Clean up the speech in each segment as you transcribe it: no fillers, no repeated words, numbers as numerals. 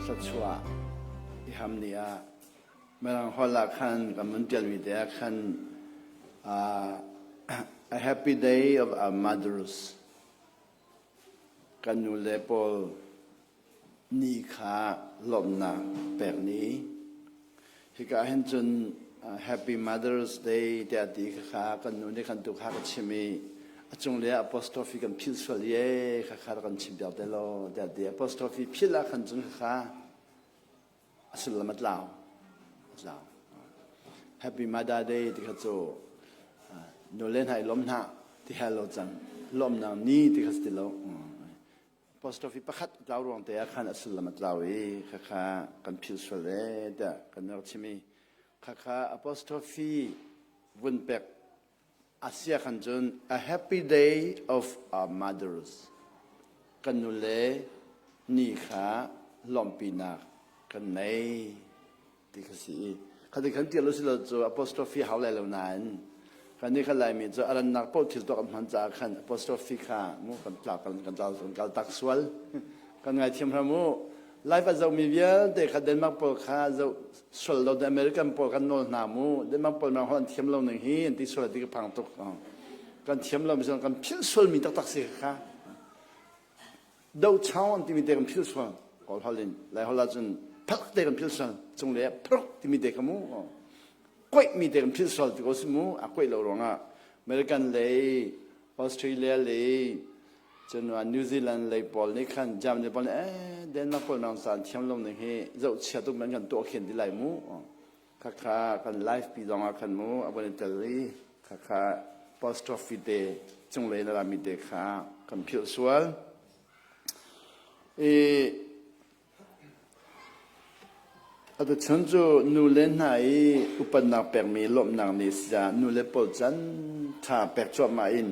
Thluachuah i ham ni ah Mirang holh ah khan kan vun ṭialmi te ah khan a happy day of our mothers kan nu le pawl ni kha lawmhnak pek ni. Hika ah hin cun Happy Mother's Day tiah ti kha kan nu nih khan tu kha ka chim i a cunglei ah apostrophe kan philh sual i ee kha kha kan chim piak te law tiah ti. Apostrophe philh ah khan cun kha a sullam a tlau. A tlau. Happy Mother Day ti kha cu nu le hna i lawm hna ti hal lo cang. Lawmnak ni ti kha si ti lo. Apostrophe pakhat tlau ruang te ah khan a sullam a tlau i khakha kan philh sual e tiah kan rak chim i khakha apostrophe vun pek a sia khan cun a happy day of our mothers kan nule ni kha lawmhpinak kan nei ti kha si i khati khan tial usih law cu apostrophe hau lai lo nain kan nih kha Laimi cu a rannak paoh thil tuah kan hman caah khan apostrophe kha mu kan tlak kan kan tlau kan kal tak sual kan ngaithiam hram u. Life a zohmi vialte kha Denmark pawl kha zoh sual lo American pawl kan nawl hna mu. Denmark pawl mang an thiam lo ning hi an ti sual ti ka phang tuk. Kan thiam lo mi kan philh sual mi taktak si kha dochau an timi te kan philh sual. Kawl holh in Lai holh ahcun phalk te kan philh sual cung le phruk timi te kha mu koih mi te kan philh sual ti ko si mu. A koih lo ruangah American lei, Australia lei, cun New Zealand lei pawl nih khan Germany pawl nih eh Denmark pawl nang caan thiam lo ning hi zohchia tuk man kan tuah khen ti lai mu. Khakha kan live pi zong ah khan mu a von i tel i khakha apostrophe te cunglei na rami te kha kan philh sual. I atuchun cu nule hna i upatnak pekmi lawmhnak nih si caah nule pawl can ṭha pek cuahmah in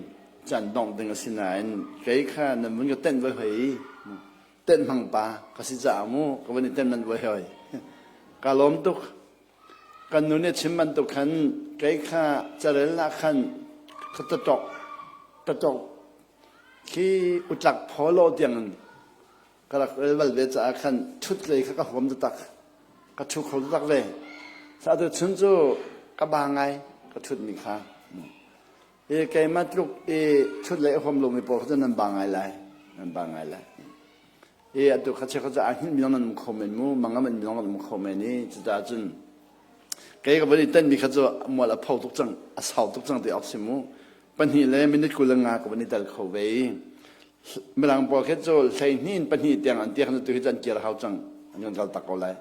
can dongh ding a si nain kei kha nan vun ka tenh voi hoi i tenh hmang pa ka si caah mu ka vun i tenh manh voi hoi. Ka lawm tuk. Kan nu nih a chim bantuk khan kei kha carel ah khan ka taṭok taṭok khi utlak phaw lo tiang in ka rak rel bal ve caah khan ṭhut lei kha ka huam taktak. Ka ṭhu kho taktak ve. Atu chun cu ka ba ngai ka ṭhutmi kha. I keimah tluk i ṭhut lei a huam lomi pawl kha cu nan ba ngai lai. Nan ba ngai lai. I atu kha chia kha cu aa hngilh mi zong nan um kho men mu, mangam in mi zong nan um kho men i cucaah cun kei ka van i tenmi kha cu mual a pho tuk cang, a sau tuk cang ti awk si mu. 2 le minute 25 ka van i tel kho ve i Mirang pawl khi cu 12 in 2 tiang an ti khan tu hi cu an kir hau cang, an kan kal tak ko lai.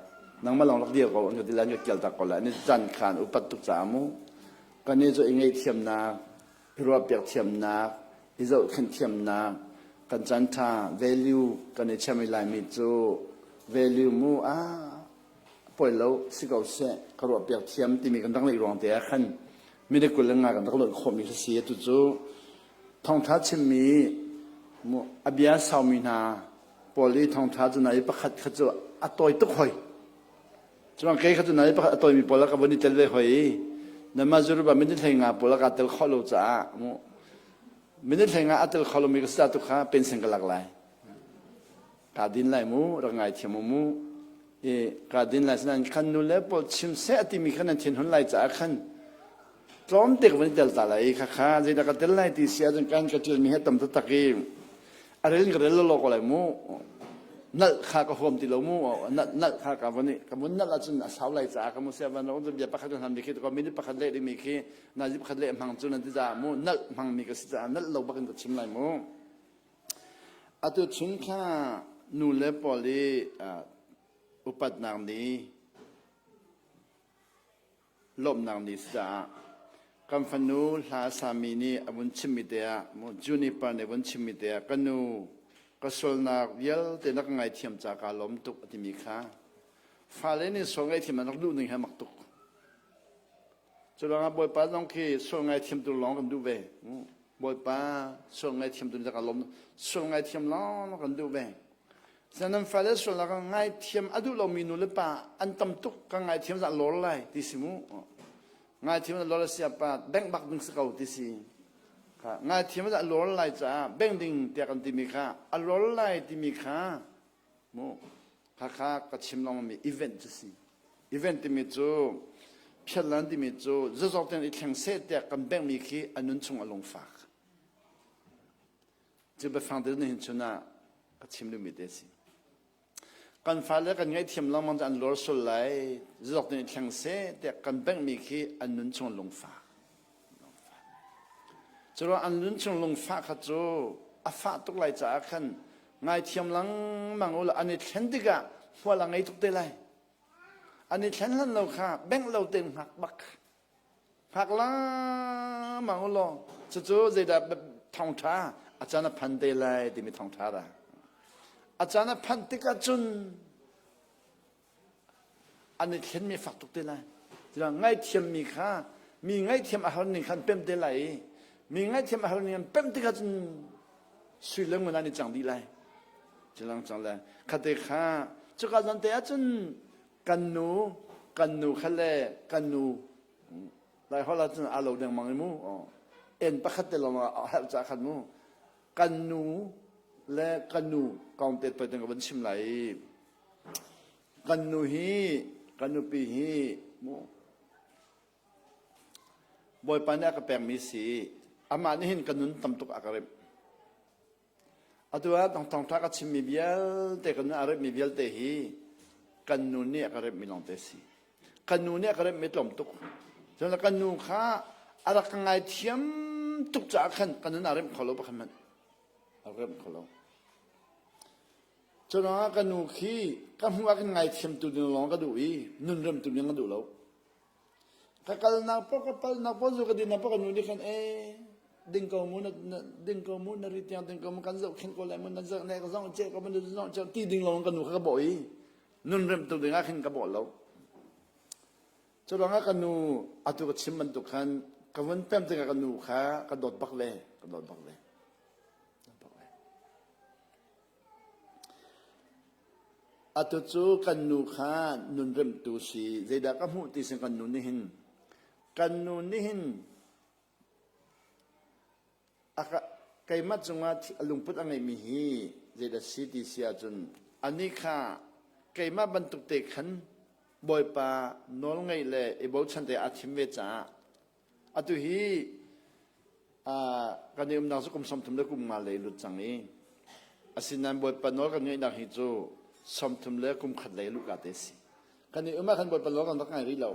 Nangmah lawng rak dir ko an ka ti lai, an ka kial tak ko lai. Ni caan khan upat tuk caah mu kan i cu i ngaihthiamnak, i ruahpiak thiamnak, i zohkhenh thiamnak, kan caan ṭha value kan i chiami Laimi cu value mu ah poi lo si ko seh ka ruahpiak thiam timi kan rak neih ruang te ah khan minute 25 kan rak lonh khawhmi kha si. Atu cu thawngṭha chimmi a bia saumi hna pawl i thawngṭha cu na i pakhat kha cu a tawi tuk hoi. Cuang kei kha cu na i pakhat a tawimi pawl ah ka von i tel ve hoi i nanmah Zerubbabel minute 15 pawl ah kaa tel khawh lo caah mu minute 15 a tel kho lomi ka si tu kha pension ka lak lai. Kaa din lai mu, rak ngaithiam u mu. I kaa din lai sinain khan nu le pawl chim seh a timi kha nan thinhun lai caah khan tlawmte ka van i tel ta lai i khakha zeidah ka tel lai ti si ahcun kan ka ṭialmi hi a tam taktak i a rel in ka rel lawlaw ko lai mu. Nalh kha ka huam ti lo mu. Nalh nalh kha ka von i ka vun nalh ahcun a sau lai caah ka mu sia van ro bia pakhat kan hlam khi ko minute pakhat leh dingmi khi nazi pakhat leh hmang cu nan ti caah mu nalh hmangmi ka si caah nalh lo bak in ka chim lai mu. Atu chung kha nu le pawl i upatnak nih lawmhnak ni si caah kan fanu hla sami nih a vun chimmi te ah Juniper nih a vun chimmi te ah ka nu ka sualnak vialte na ka ngaithiam ca kaa lawm tuk a timi kha fale nih sual ngaihthiam an rak duh ning hi a mak tuk. Cu ruangah Bawipa zong khi sual ngaithiam tu lawng kan duh ve. Bawipa sual ngaithiam tu nih ka lawm sual ngaithiam lawng kan duh ve. Nan fale sual ka ngaithiam a duh lomi nu le pa an tam tuk ka ngaithiam zah lor lai ti si mu. Ngaithiam lor sia pa bank bak ding si ko ti si. Kha ngaithiam zah lor lai caah bank ding tiah kan timi kha a lor lai timi kha mu. Khakha ka chim lengmangmi event cu si. Event timi cu phiatlan timi cu zazawk tein i thleng seh tiah kan benghmi khi a nun chung a lungfak. Cu biafang te nihin chun ah ka chim duhmi te si. Kan fale kan ngaihthiam lengmang cu an lor sul lai, zazawk tein i thleng seh tiah kan benghmi khi an nun chung lungfak. Curuang an nun chung lungfah kha cu a fah tuk lai caah khan ngaithiam lengmang u law an i thlen tikah hmual a ngei tuk te lai. An i thlen hlan lo kha bengh lo tein hngak bak. Hngak lengmang u law cucu zeidah thawngṭha a caan a phan te lai timi thawngṭha dah. A caan a phanh tikah cun an i thlenmi fak tuk te lai. Cucaah ngaihthiammi kha mi ngaihthiam a har ning khan pemh te lai i mi ngaihthiam a har ning an pemh tikah cun sui le ngun an i cang dih lai. Culang cang le khate kha cuka zan te ahcun kan nu kan nu kha le kan nu lai holh ahcun aa lo dengmang i mu en pakhat te lawng a herh ca khan mu kan nu le kan nu kong te toi ka van chim lai i Kan nu hi, kan nupi hi mu Bawipa nih a ka pekmi si. Amah nih hin ka nun tam tuk a ka remh. Atu ah thawngtha ka chimmi vialte, ka nun a remhmi vialte hi kan nu nih a ka remhmi lawngte si. Kan nu nih a ka remhmi tlawm tuk. Cun kan nu kha a rak ka ngaithiam tuk caah khan ka nun a remh kho lo pakhat hmanh. A remh kho lo. Curuangah ka nu khi ka hmuh ah khin ngaithiamtu ding lawng ka duh i nunremtu ding ka duh lo. Ka kalnak paoh ka palnak paoh zu ka dinnak paoh ka nu nih khan ee ding ko mu na ding ko mu na ri tiang ding ko mu kan zohkhenh ko lai mu na zoh ne ka zong ceh ko mu na zong ceh ti ding lawng ka nu kha ka bawh i nunremtu ding ah khin ka bawh lo. Curuangah ka nu atu ka chim bantuk khan ka vun pem tikah ka nu kha ka dawt bak ve ka dawt bak ve. Atu cu kan nu kha nunremtu si. Zeidah ka hmuh ti sin kan nu nih hin kan nu nih hin a ka, keimah cungah a lungput a ngeihmi hi zeidah si ti si ahcun anih kha keimah bantuk te khan Bawipa nawlngaih le i bochan te aa thim ve caah Atu hi kan i umnak cu kum 30 le kum nga lei lut cang i asinain Bawipa nawl kan ngeihnak hi cu 30 le kum khat lei luhka te si. Kan i um ah khan Bawipa nawl kan rak ngai rih lo.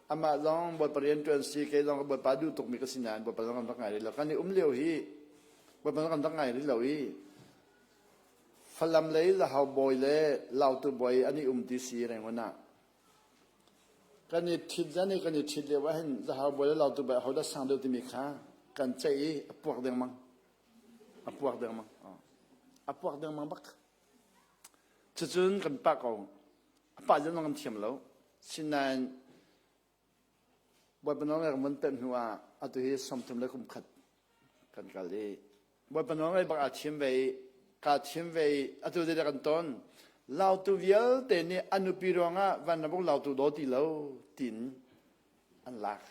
Amah zong Bawipa rian ṭuan si, kei zong Bawipa duh tukmi ka si nain Bawipa zong kan rak ngai rih lo. Kan i um lio hi Bawipa nawl kan rak ngai rih lo i Falam lei Lahau bawi le Lautu bawi an i um ti si Rangoon ah. Kan i ṭhit zan i kan i ṭhit lio ahhin zahau bawi le lautu bawi ahodah sang deuh timi kha kan ceih i a puak dengmang. A puak dengmang. A puak dengmang bak. Cucun kan pah ko. A pah zan kan thiam lo. Sinain Bawipa nawl kan von pemh hnu ah atu hi 30 le kum khat kan kal i Bawipa nawl ngai bak aa thim ve i kaa thim ve i atu zeidah kan ton lautu vialte nih a nupi ruangah vanram lautu daw ti lo tiin an lak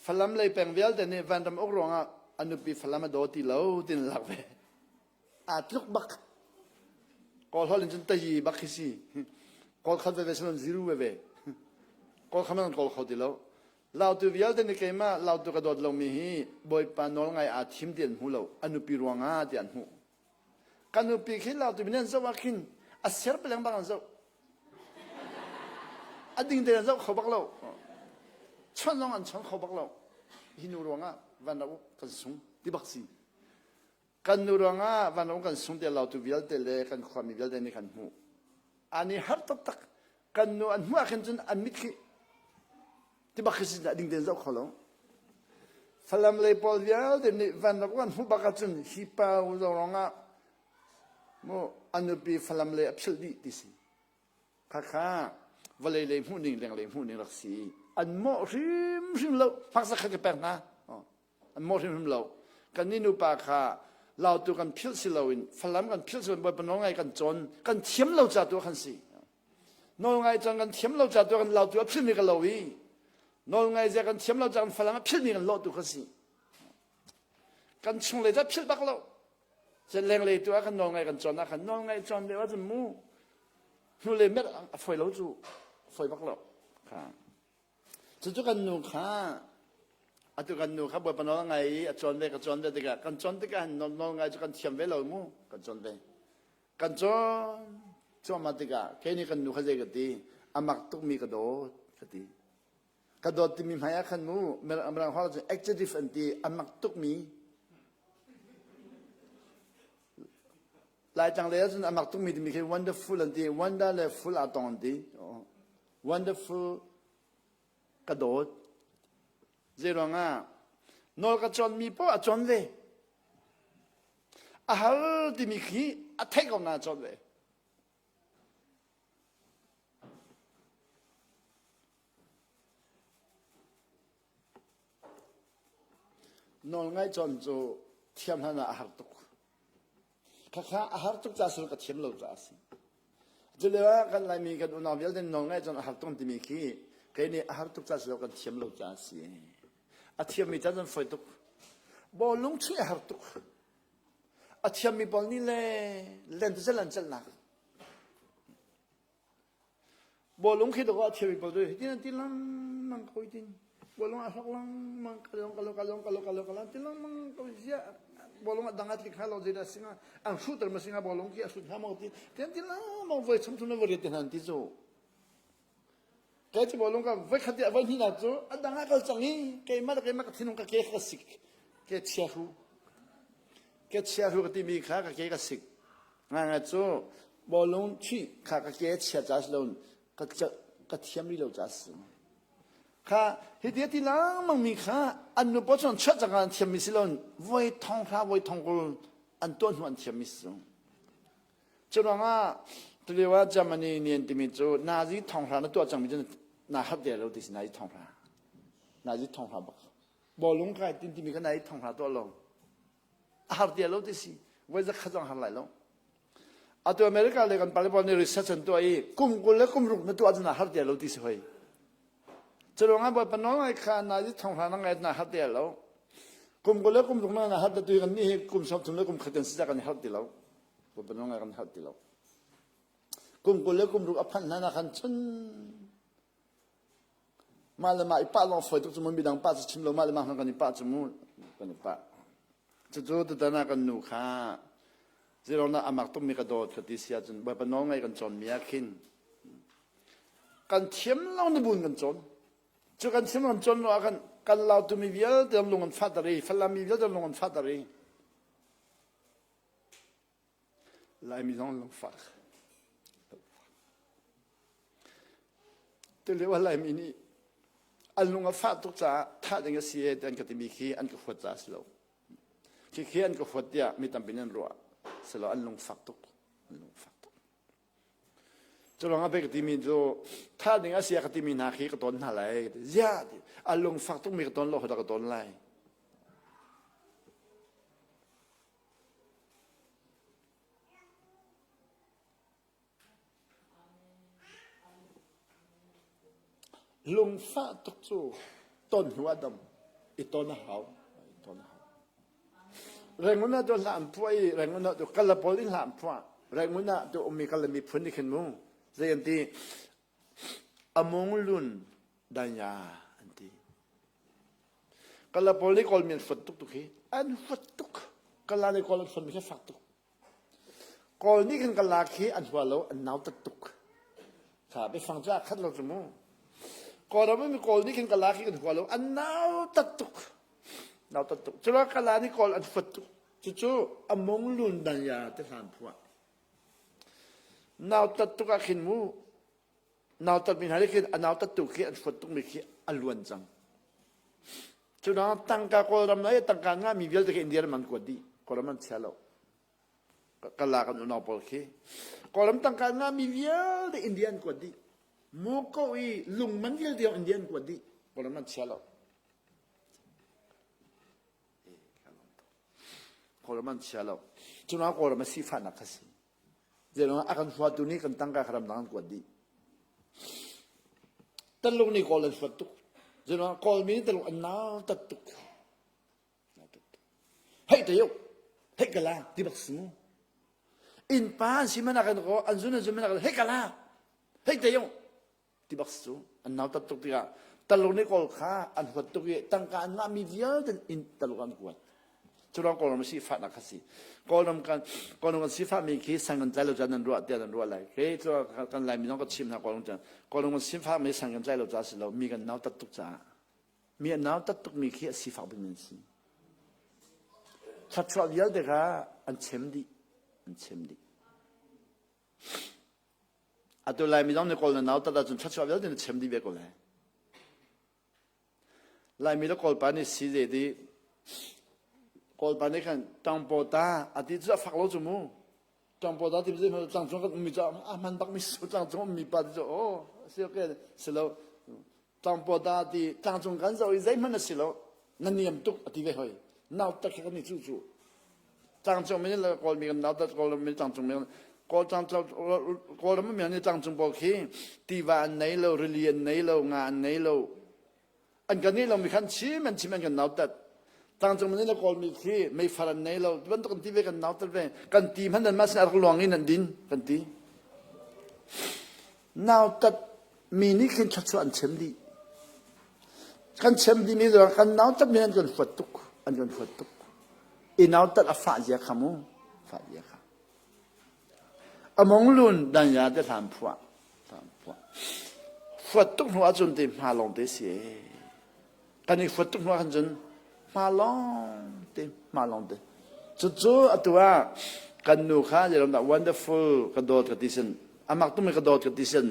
Falam lei peng vialte nih vanram uk ruangah a nupi Falam a daw ti lo tiin lak ve aa tluk bak kawl holh in cun tayi bak khi si kawl khat veve sinon ziru veve kawl kha man kawl kho ti lo lautu vialte nih keimah lautu ka dawt lomi hi bawipa nawl ngai aa thim ti an hmu lo a nupi ruangah ti an hmuh ka nupi khi lautu min an zoh ah khin a ser peleng bang an zoh a ding te an zoh kho bak lo chon zong an chon kho bak lo hi nu ruangah van rak kan sung ti bak si Kan nu ruangah vanlawng kan sung te lautu vialte le kan khuami vialte nih kan hmuh. Ani har taktak kan nu an hmuh ah khin cun an mit khi tibak khi sin ding tein zoh kho lo. Falam lei pawl vialte nih vanlawng kan hmuh bak ahcun hi pa zo ruangah mu an nupi Falam lei a philh dih ti si. Khakha vawlei lei hmuh ning lenglei hmuh ning rak si. An mawh hrimhrim lo. Faksa khat ka pek hna. An mawh hrimhrim lo. Kannih nupa kha lautu kan philh si loin Falam kan philh si loin Bawipa nawlngai kan cawn kan thiam lo ca tu ah khan si. Nawlngai cawn kan thiam lo ca tu ah kan lautu a philhmi ka lo i nawlngai zia kan thiam lo ca kan Falam a philhmi kan lawh tu kha si. Kan chung le ca philh bak lo. Cun lenglei tu ah kan nawl ngai kan cawn ah khan nawl ngai cawn lio ahcun mu hnulei mer a foi lo cu foi bak lo kha. Cucu kan nu kha atu kan nu kha Bawipa nawl a ngai i a cawn ve ka cawn ve tikah kan cawn tikah hin nawl ngai cu kan thiam ve lo mu kan cawn ve. Kan cawn cuahmah tikah kei nih kan nu kha zei ka ti a mak tukmi ka dawt ka ti. Ka dawt timi hmai ah khan mu mirang holh cun adjective an ti a mak tukmi Laitlang lei ahcun a mak tukmi timi khi wonderful an ti wonder le full aa tong an ti wonderful ka dawt zei ruangah nawl ka cawnmi poah a cawn ve a har timi khi a theih ko na cawn ve Nawlngaih cawn cu thiam hlan ah a har tuk. Khakha a har tuk caah ka thiam lo caah a si. Culio ah kan Laimi kan unau vialte nawlngaih cawn a har tuk timi khi kei nih a har tuk caah si lo kan thiam lo caah a si. A thiammi ca cun fawi tuk. Bawlung chuih a har tuk. A thiammi pawl nih le lentecelh an celhnak. Bawlung khi dawh a thiammi pawl cu hitin an ti lengmang ko hitin. Bawlung a hlok lengmang kalong kalong kalong kalong kalong kalong ti lengmang ko ziah bawlung a dang a tlik hnga lo zeidah si hnga an hruhter ma si hnga bawlung khi a hrut hnga maw ti ti an ti lengmang voi chum thum le voi riat te hna an ti cu. Kai cu bawlung ka voi khat voi hnihnak cu a dang ah kal cang i keimah le keimah ka thinlung ka ke ka sik ke chia hru ke chia hru ka timi kha ka ke ka sik Ngaingai cu bawlung chuih kha ka ke chia ca si loin ka ka thiam rih lo ca si. Kha hiti a ti lengmang mi kha an nu pawl cu chuah cang an thiam mi si loin voi thong hra voi thong kul an tuah hnu an thiam mi si. Cu ruangah tulio ah Germany nih an timi cu Nazi thong hra na tuah cang mi cu na harh te lo ti si Nazi thong hra. Nazi thong hra bak. Bawlung kai tin timi kha Nazi thong hra tuah lo. A har ti lo ti si. Voi zakhat zong har lai lo. Atu America le kan pale pawl nih research an tuah i kum 20 le kum ruk na tuah cun a har ti lo ti si hoi. Cu ruangah Bawipa nawl ngai kha na i thong hra na ngai na har ti lo. Kum 20 le kum ruk na har tu kan nih hi kum 30 le kum khat kan si kan i har ti lo. Bawipa nawl ngai kan har ti lo. Kum 20 le kum ruk a phanh hlan ah khan chun mah le mah i pah lawng fawi tuk cu mu midang pah cu chim lo mah le mah hmang kan i pah cu mu kan i pah. Cucu tutan ah kan nu kha zeiruangdah a mak tukmi ka dawt ka ti si ahcun Bawipa nawl ngaih kan cawnmi ah khin kan thiam lo na buin kan cawn. Cu kan thiam kan cawn lo ah khan kan lautumi vialte lung an fahter i Falam mi vialte lung an fahter i Laimi zong lungfak. Tulio ah Laimi nih an lung a fah tuk caah thah ding a si e ti an ka timi khi an ka huat caah a si lo. Khi khi an ka huat tiah mi tampi nih an ruah. Si lo an lungfak tuk. An lungfak tuk. Cu ruangah pei ka timi cu thah ding a si a ka timi hna khi ka tawn hna lai. Ziah ti a lungfak tukmi ka tawn lo hodah ka tawn lai. Lungfah tuk cu ton hnu ah dam i ton a hau. I ton a hau. Rangoon ah tu hla an phuah i Rangoon ah tu kala pawl in hla an phuah. Rangoon ah tu ummi kala miphun nih khin mu zei an ti amung lun danya an ti. Kala pawl nih Kawlmi an huat tuk tuk hi. An huat tuk. Kala nih Kawl an huatmi khi fak tuk. Kawl nih khan kala khi an hua lo, an nautat tuk. Kha biafang cu aa khat lo cu mu. Kawlram mi Kawl nih khan kala khi kan hua lo, an nautat tuk. Nautat tuk. Culo kala nih Kawl an huat tuk. Cucu among lun danya te hlan phuah. Nautat tuk ah khin mu, nautatmi hna nih khin a nautattu khi an huat tukmi khi a luan cang. Cu ruangah tangka Kawlram le tangka ngahmi vialte khi India ram an kuat dih. Kawlram an chia lo. Kala kan unau pawl khi. Kawlram tangka ngahmi vialte India an kuat dih. Muko i lungman vialte zong India an kuat dih. Kawlram an chia lo. Kawlram an chia lo. Cu ruangah Kawlram a sifahnak kha si. Zeiruangah a kan huatu nih kan tangka kha ramdang an kuat dih. Taluk nih Kawl an huat tuk. Zeiruangah Kawlmi nih Taluk an nautat tuk. Hei te yuk. Hei kala ti bak si mu. Innpa an si mana kan ko an zun an zun mana kan hei kala hei te yong ti bak si cu an nautat tuk tikah Taluk nih Kawl kha an huat tuk i tangka an ngahmi vialte in Taluk an kuat. Cu ruang Kawlram sifahnak kha si. Kawlram kan Kawlram kan sifahmi khi sang kan tlai lo ca nan ruah tiah nan ruah lai. Kei cu kan Laimi zong ka chim hna Kawlram can. Kawlram kan sifahmi sang kan tlai lo ca si lo mi kan nautat tuk caah. Mi an nautat tukmi khi a sifak bikmi an si. Thluachuah vialte kha an chem dih. An chem dih. Atu Laimi zong nih Kawl na nautat ahcun thluachuah vialte na chem dih ve ko lai. Laimi le Kawlpa nih si ze ti Kawlpa nih khan ṭangpaw ta a ti cu a fak lo cu mu. Ṭangpaw ta ti cu tlangcung kan ummi cu a hman bak mi su tlangcung ummi pa ti cu aw si okay si lo tlangpaw ta ti tlangcung kan zoh i zeihmanh a si lo na niam tuk a ti ve hoi nau tak kha kan i cu cu Tlangcung mi le Kawlmi kan nautat Kawlram mi tlangcung mi Kawl Kawlram mi nih tlangcung pawl khi tiva an nei lo, rili an nei lo, nga an nei lo. An kan nei lo mi khan chim an chim an kan nautat. Tlangcung mi le Kawlmi khi meifar an nei lo. Bantuk kan ti ve kan nautat ve. Kan ti hmanh nan mah sin a rak luang in an din kan ti. Nautat mi nih khin thluachuah an chem dih. Kan chem dih mi kan nautat mi an kan huat tuk. An kan huat tuk. I nautat a fah zia kha mu fah zia kha among lun dan ya te hlan phuah hlan phuah fuat tuk hnu ahcun te hma lawng te si kan i fuat tuk hnu ahcun hma lawng te hma lawng te cucu atu ah kan nu kha zeilam dah wonderful ka dawt ka ti sin amak tumi ka dawt ka ti sin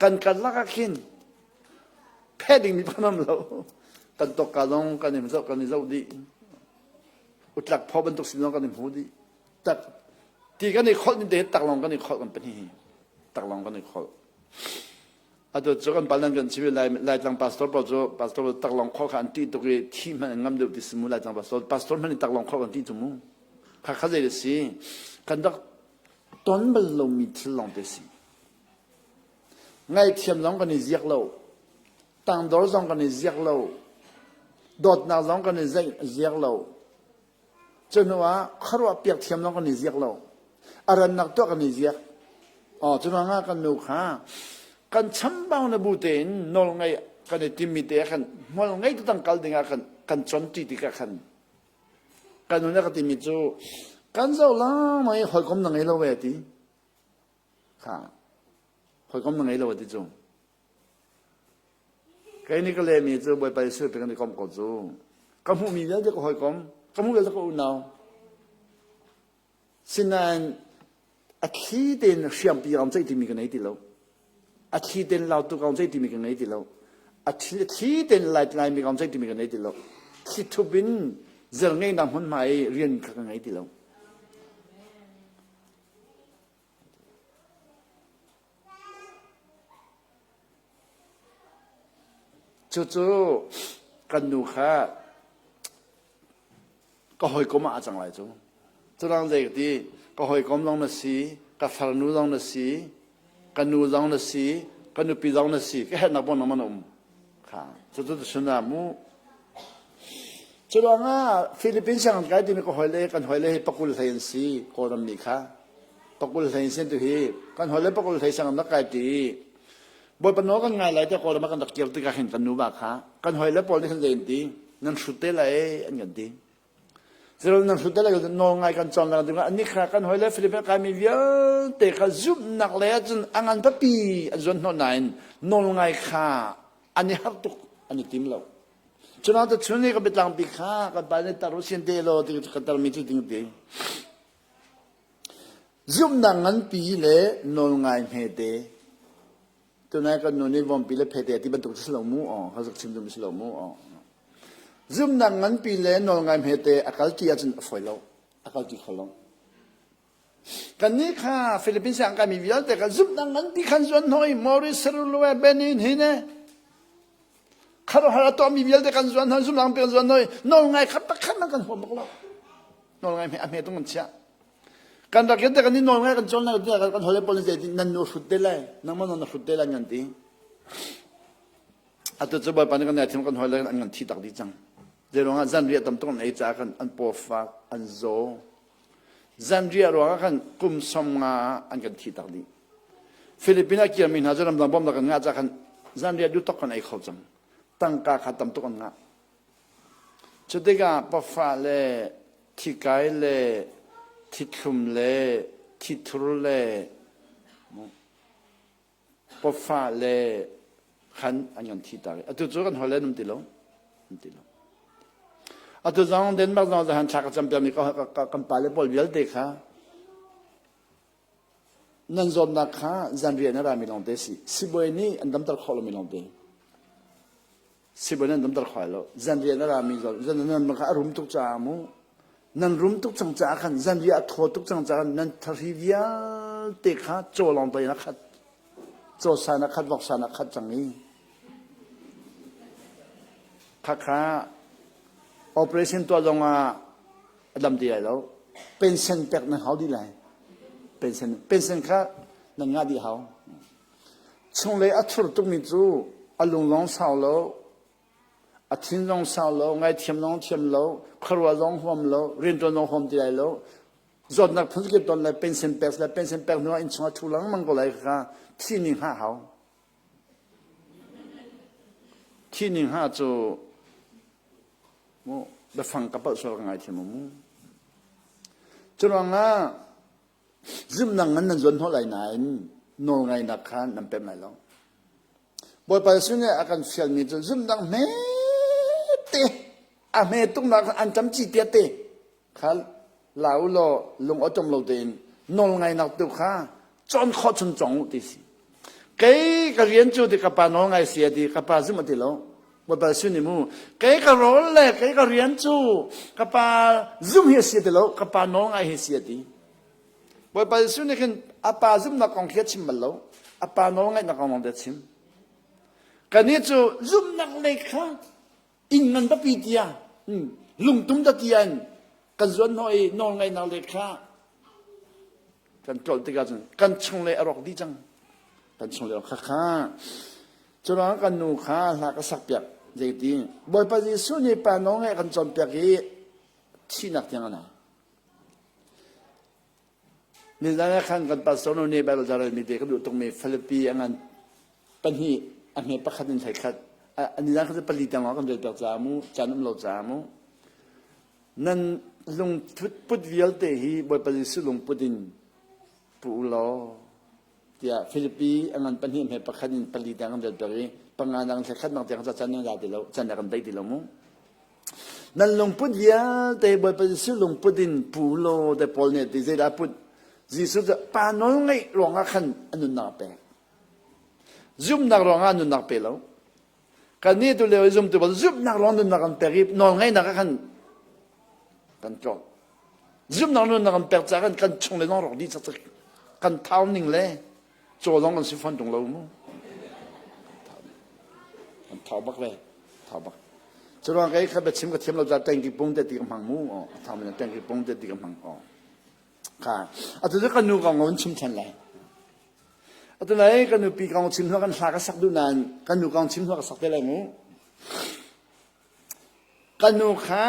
kan kan lak ah khin phe ding mi phanam lo kan tok ka zong kan i zoh kan i zoh dih Utlak phaw bantuk sin zong kan i hmu dih. Tak ti kan i kholh ni te tak lawng kan i kholh kan pahnih hi. Tak lawng kan i kholh. Atu cu kan pal nan kan chim lai Laitlang pastor pawl cu pastor pawl tak lawng kholh kha an ṭih tuk i thi hmanh an ngam deuh ti si mu Laitlang pastor pastor hmanh in tak lawng kholh kan ṭih cu mu. Kha kha zei a si? Kan rak ton bal lomi thil lawng te si. Ngaihthiam zong kan i ziak lo. Tangdor zong kan i ziak lo. Dawtnak zong kan i ziak lo. Cu hnu ah khuaruah piak thiam zong kan i ziak lo. A rannak tuah kan i ziak. Oh, cu ruangah kan nu kha kan chambau na bu tein nawl ngei kan i timmi te ah khan hmual ngei tutang kal ding ah khan kan con ṭi tikah khan kan nu nih a ka timi cu kan zoh lengmang i hawikom na ngei lo ve ti kha hawikom na ngei lo ti cu Kei nih ka lehmi cu Bawipa Jesuh pe kan i komh ko cu. Ka hmuhmi vialte ka hawikom, ka hmuh vialte ka unau. Sinain a thli tein hriampi ka ceih timi ka nei ti lo. A thli tein lautu ka ceih timi ka ngei ti lo. A thli, thli tein laimi ka ceih timi ka nei ti lo. Thli thup in zer ngeinak hmunhma i rian kha ka ngei ti lo. Cucu kan nu kha ka hawikom ah a cang lai cu. Curang zei ka ti, ka hawikom zong na si, ka farnu zong na si, ka nu zong na si, ka nupi zong na si, ka herhnak pawng nangmah na um. Kha, cucu tuchun ah mu. Cu ruangah Philippines sianginn kai timi ka hawile kan hawile hi pakul hlei an si Kawlram mi kha. Pakul hlei sin tu hi kan hawile pakul hlei sianginn rak kai ti. Bawipa nawl kan ngai lai tiah Kawlram ah kan rak kir tikah hin kan nuva kha kan hawile pawl nih khan zei an ti nan hrut te lai an kan ti. Zero nan hrut te lai nawl ngai kan cawn lai tikah anih kha kan hawile Philippines kai mi vialte kha zumhnak le ahcun a ngan papi an zuan hnawh nain nawl ngai kha an i harh tuk an i tim lo. Cunang te chun i ka biatlangpi kha kan pa nih tar u sin te law ti ka tarmi cu ding ti. Zumhnak nganpi le nawlngai hmete. Tunai kan nu nih vompi le phete ti bantuk si lo mu aw ka zuk chim dum si lo mu aw. Zumhnak nganpi le nawlngai hmete a kal ti ahcun a fawi lo. A kal ti kho lo. Kannih kha Philippines ah kaimi vialte kha zumhnak nganpi khan zuan hnawh i Maurice Cerulue Benin hi ne kharuahhar a tuahmi vialte kan zuan hnawh zumhnak nganpi kan zuan hnawh i nawl ngai kha pakhat man kan huam bak lo. Nawl ngai a hme tung kan chiah. Kan rak te kan i nawl ngai kan cawn lai kan hole pawl nih nan nu hrut te lai nangmah na hrut te lai ngan ti. Atu cu Bawipa nih kan nai kan hole an ngan thi tak dih cang. Zeiruangah zanriah tam tuk an ei caah kan an paw fak an zaw. Zanriah ruangah khan kum 50 ah an kan thi tak dih. Philippines a kirmi hna cu ramdang bawmhnak kan ngah caah khan zanriah duh tok kan ei kho cang. Tangka kha tam tuk an ngah. Cu tikah pafa le thikai le thithlum le thithur le pafa le khan an kan thi tak i atu cu kan holh le um ti lo. Um ti lo. Atu zong Denmark zong zahan thla ka campiakmi kan pale pawl vialte kha nan zawtnak kha zanriah na rami lawngte si. Sibawi nih an damter khawh lomi lawngte. Sibawi nih an damter khawh lo. Zanriah na rami zawt zan nan kha a rum tuk caah mu nan rum tuk cang caah khan zanriah a thaw tuk cang caah nan thahri vialte kha caw lawng in a khat. Caw san a khat, vok san a khat cang i khakha operation tuah zong ah a dam ti lai lo. Pension pek nan hau dih lai. Pension, pension kha nan ngah dih hau. Chunglei a thur tukmi cu a lung zong sau lo, a thin zong sau lo, ngaithiam zong thiam lo, khuaruah zong huam lo, rianṭuan zong huam ti lai lo. Zawtnak phunkip ton lai, pension pek lai, pension pek hnu ah innchung ah ṭhu lengmang ko lai kha thi ning hngah hau. Thi ning hngah cu mu biafang ka palh sual ka ngaithiam mu. Curuangah zumhnak ngan nan zuan hnawh lai nain nawlngaihnak kha nan pem lai lo. Bawipa Jesuh nih a kan fialmi cu zumhnak hmete a hme tuknak an ṭam ci tia te kha la u law lung awṭom lo tein nawlngaihnak tu kha cawn khawh chung cawng u ti si. Kei ka rian cu ti ka pa nawlngai si a ti ka pa zum a ti lo. Bawipa Jesuh nih mu kei ka rawl le kei ka rian cu ka pa zum hi a si ti lo ka pa nawlngai hi si a ti. Bawipa Jesuh nih khin a pa zumhnak kong khi a chim bal lo. A pa nawlngaihnak kong lawng te a chim. Kannih cu zumhnak lei kha inn ngan papi tiah lungtum da tiah in kan zuan hnawh i nawlngaihnak lei kha kan tlolh tikah cun kan chunglei a rawk dih cang. Kan chunglei a rawk khakha. Curuangah kan nu kha hla ka sak piak zeiti Bawipa Jesuh nih pa nawlngaih kan cawnpiak i thihnak tiang a nai. Nizan ah khan kan pastor nu nih Bible carelmi te ka duh tukmi Filipi a ngan pahnih a hme pakhat in hlei khat nizan khan cu pali tiang lawng kan rel piak caah mu caan um lo caah mu nan lungput put vialte hi Bawipa Jesuh lungput in pu u law tiah Filipi a ngan pahnih hme pakhat in pali tiang kan rel piak i panga nang hlei khat nang tiang ca caan nan ra ti lo caan kan dei ti lo mu Nan lungput vialte Bawipa Jesuh lungput in pu law te Paul nih a ti zeidah put Jesuh cu pa nawl ngeih ruangah khan a nunnak a pek. Zumhnak ruangah nunnak pe lo. Kannih tu lio i zumtu bal zumhnak ruang nunnak kan pek i nawl ngeihnak ah khan kan tlawm. Zumhnak nunnak kan pek caah khan kan chung le zong rawk dih cakcak. Kan thau ning le caw zong kan si fawn tung lo mu. Kan thau bak le thau bak. Curuang kei kha biachim ka thiam lo ca tengki pung te ti ka hmang mu. Thau men tengki pung te ti ka hmang. Kha atu cu kan nu kong on chim than lai. Atu lai kan nupi kong chim hnu kan hla ka sak duh nain kan nu kong chim hnu ka sak te lai mu. Kan nu kha